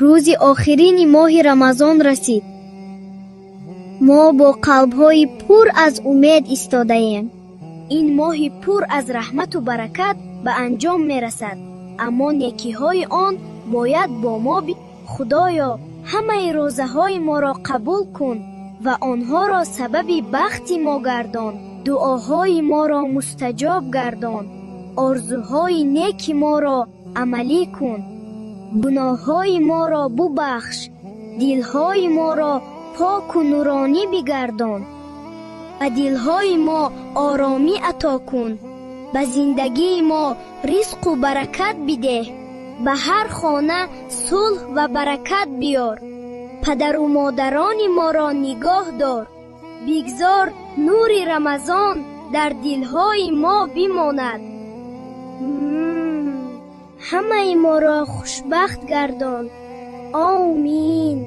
Рӯзи охирини моҳи Рамазон расид. Мо бо қалбҳои пур аз умед истодаем. Ин моҳи пур аз раҳмату баракат ба анҷом мерасад, аммо некиҳои он бояд бо мо. Худоё, ҳамаи рӯзаҳои моро қабул кун ва онҳоро сабаби бахти мо гардон. Дуоҳои моро мустаҷоб гардон, орзуҳои неки моро амалӣ кун, гуноҳҳои моро бубахш, дилҳои моро поку нуронӣ бигардон, ба дилҳои мо оромӣ ато кун, ба зиндагии мо ризқу баракат бидеҳ, ба ҳар хона сулҳ ва баракат биёр, падару модарони моро нигоҳ дор. Бигзор нури Рамазон дар дилҳои мо бимонад, ҳамаи моро хушбахт гардон. Омин.